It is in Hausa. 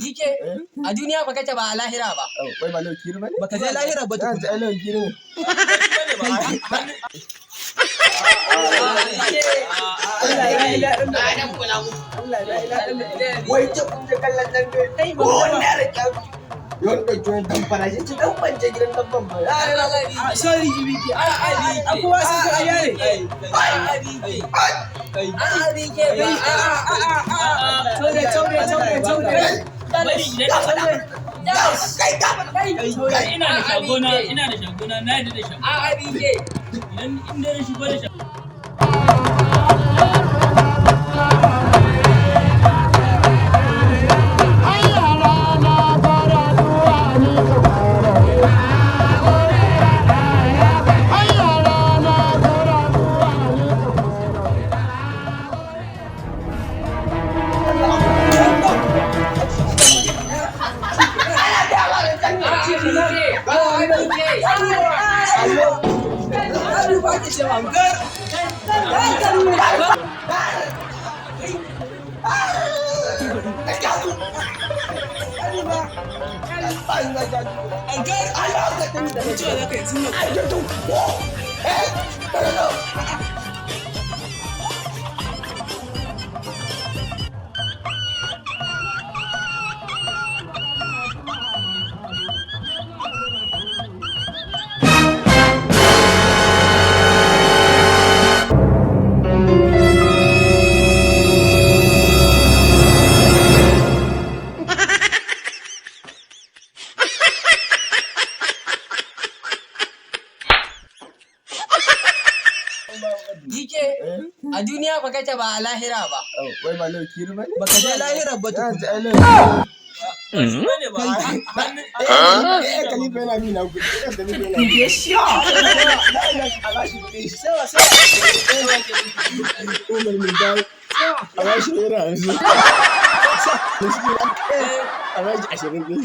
Dike, a duniya ba kace ba a lahira ba. Wai ba lau kiri ba ne? Baka je lahira ba Na tukuna. ji ai lau kiri ne. Wai ce kun je kallon nan ne. Ko wannan yaron ya Yawan ɗauki wani dan fara shi ce dan bance gidan dan ban ba. Sorry, Ibiki. A kowa sun ka yare. Taure, taure, taure, taure. Ina da shagona, ina da shagona, na yadda da shagona. Idan in dai na shigo da shagona. Dike, a duniya ba kace ba a lahira ba. Wai ba lau kiri ba ne? Baka je lahira ba Na ji tukuna. ai lau kiri ne. Eh, Khalifa yana bi na kuɗi. Eh, Khalifa yana bi. Na ina a bashi kuɗi. Umar min dawo. A bashi naira 50. A bashi 20 ɗin.